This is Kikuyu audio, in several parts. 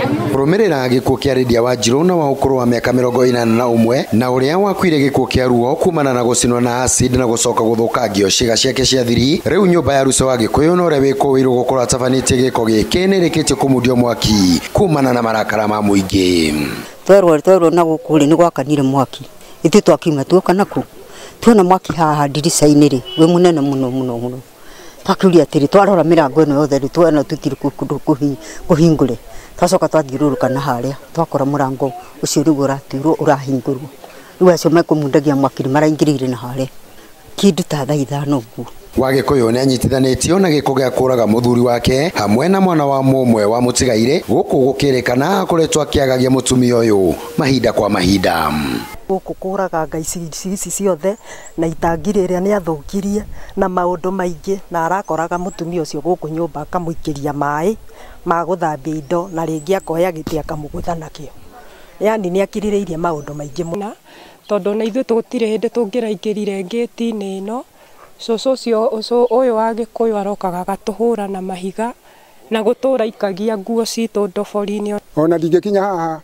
Kũrũmĩrĩra gĩkuũ kĩa Lydia Wanjiru na wa ũkũrũ wa mĩaka 81 na ũrĩa wakuire gĩkuũ kĩa ruo kumana na gũcinwo na acid na gũcoka gũthũkangio ciĩga ciake cia thiri, rĩu nyũmba ya Ruco wa Gĩkũyũ na ũrĩa wĩkũĩirwo gũkorwo atabanĩtie gĩko gĩkĩ nĩrĩkĩtie kũmundio mwaki kumana na marakara ma mũingĩ. Twerwo na gũkũ rĩ nĩ gwakanire mwaki, ithuĩ twakiuma tuoka naku tuona mwaki haha ndirica-inĩ rĩ wĩ mũnene mũno mũno mũno, twakiuria atĩrĩ twarora mĩrango ĩno yothe rĩ tuona tũtirĩ kũndũ kũhingũre, twacoka twathiũrũrũka na harĩa twakora mũrango ũcio rĩu ũratuirwo ũrahingũrwo, rĩu acio mekũmundagia mwaki nĩ maraingĩrĩire na harĩa kĩndũ ta thaa 5 ũguo. Wagĩkũyũ nĩ anyitithanĩtio na gĩko gĩa kũraga mũthuri wake hamwe na mwana wa mũmwe wa mũtigaire, gũkũ gũkĩrĩkana akoretwo akĩagagia mũtumia ũyũ mahinda kwa mahinda. Gũkũ kũraganga ici ciothe na itangi rĩrĩa nĩ athũkirie na maũndũ maingĩ, na arakoraga mũtumia ũcio gũkũ nyũmba akamũikĩria maĩ ma gũthambia indo na rĩngĩ akoya gĩtĩ akamũgũtha nakĩo, yani nĩ akirĩrĩirie maũndũ maingĩ mũno, tondũ na ithuĩ tũtirĩ hĩndĩ tũngĩraingĩrire ngĩti-inĩ ĩno. Cũcũ ũcio ũyũ wa Gĩkũyũ arokaga agatũhũra na mahiga na gũtũra ikagia nguo citũ ndobori-inĩ. Ona ndingĩkinya haha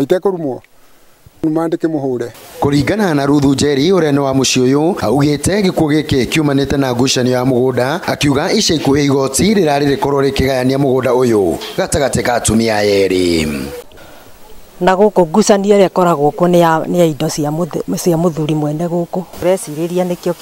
itekũrumwo mandĩke mũhũre. Kũringana na Ruthu Njeri ũrĩa nĩ wa mũciĩ ũyũ, augĩte gĩkuũ gĩkĩ kiumanĩte na ngucanio ya mũgũnda, akiuga ica ikuhĩ igoti rĩrarĩ rĩkorwo rĩkĩgayania mũgũnda ũyũ gatagatĩ ka atumia aya erĩ. Na gũkũ ngucanio ĩrĩa ĩkoragwo kuo nĩ ya indo cia mũthuri mwene gũkũ. Ũrecirĩria nĩkĩo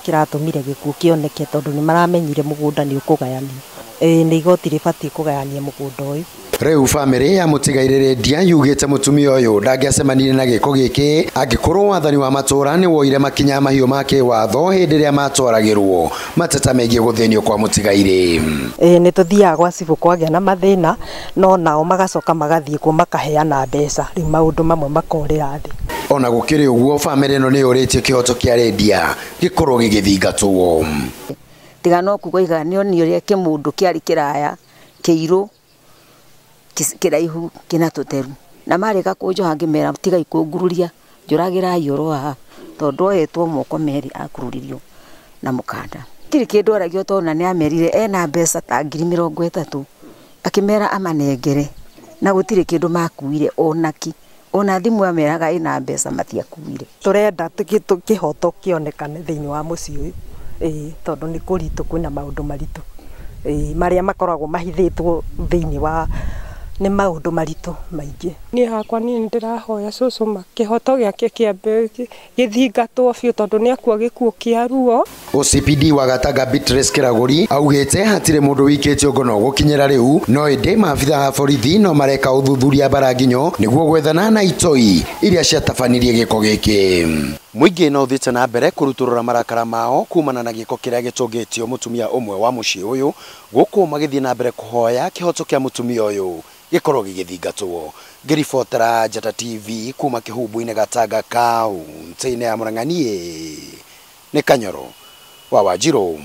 kĩratũmire gĩkuũ kĩoneke, tondũ nĩ maramenyire mũgũnda nĩ ũkũgayanio. Ĩĩ nĩ igoti rĩbatiĩ kũgayania mũgũnda ũyũ. Rĩu bamĩrĩ ya mũtigaire Lydia yugĩte mũtumia ũyũ ndangĩacemanirie na gĩko gĩkĩ angĩkorwo wathani wa matũra nĩ woire makinya mahiũ ma kĩwatho hĩndĩ ĩrĩa matwaragĩrwo mateta megiĩ gũthĩnio kwa mũtigaire. Ĩĩ nĩ tũthiaga gwa cibũ kwagĩa na mathĩna, no nao magacoka magathiĩ kuo makaheana mbeca, rĩu maũndũ mamwe makorĩra thĩ. Ona gũkĩrĩ ũguo bamĩrĩ ĩno nĩ yũrĩtie kĩhoto kĩa Lydia gĩkorwo gĩgĩthingatwo. Tiga no kuga nĩ onire ũrĩa kĩmũndũ kĩarĩ kĩraya kĩirũ kĩraihu kĩna tũteru, na marĩka kũnjoha ngĩmera tigai kũngururia, njũragĩrai oro haha, tondũ oetwo moko merĩ akururirio na mũkanda. Tirĩ kĩndũ aragio tondũ na nĩamerire ena mbeca ta 30,000 akĩmera amanengere, na gũtirĩ kĩndũ makuire onaki, ona thimũ ameraga ĩna mbeca matiakuire. Tũrenda kĩhoto kĩonekane thĩinĩ wa mũciĩ ũyũ, ĩĩ tondũ nĩ kũritũ, kwĩna maũndũ maritũ, ĩĩ marĩa makoragwo mahithĩtwo thĩinĩ wa nĩ maũndũ maritũ maingĩ. Niĩ hakwa niĩ nĩndĩrahoya cũcũ kĩhoto gĩake kĩambe gĩthingatwo biũ, tondũ nĩ akua gĩkuũ kĩa ruo. OCPD wa Gatanga Beatrice Kĩragũri augĩte hatirĩ mũndũ wĩikĩtio ngono gũkinyĩra rĩu, no ĩndĩ maabitha a borithi no mareka ũthuthuria mbaranginyo nĩguo gwethana na itoi iria ciatabanirie gĩko gĩkĩ. Mũingĩ no ũthiĩte na mbere kũrutũrũra marakara mao kumana na gĩko kĩrĩa gĩtũngĩtio mũtumia ũmwe wa mũciĩ ũyũ, gũkũ magĩthiĩ na mbere kũhoya kĩhoto kĩa mũtumia ũyũ gĩkorwo gĩgĩthingatwo. Ngĩribotera Njata TV kuma Kĩhumbu-inĩ Gatanga kaũntĩ-inĩ ya Murang'a, niĩ nĩ Kanyoro wa Wanjiru.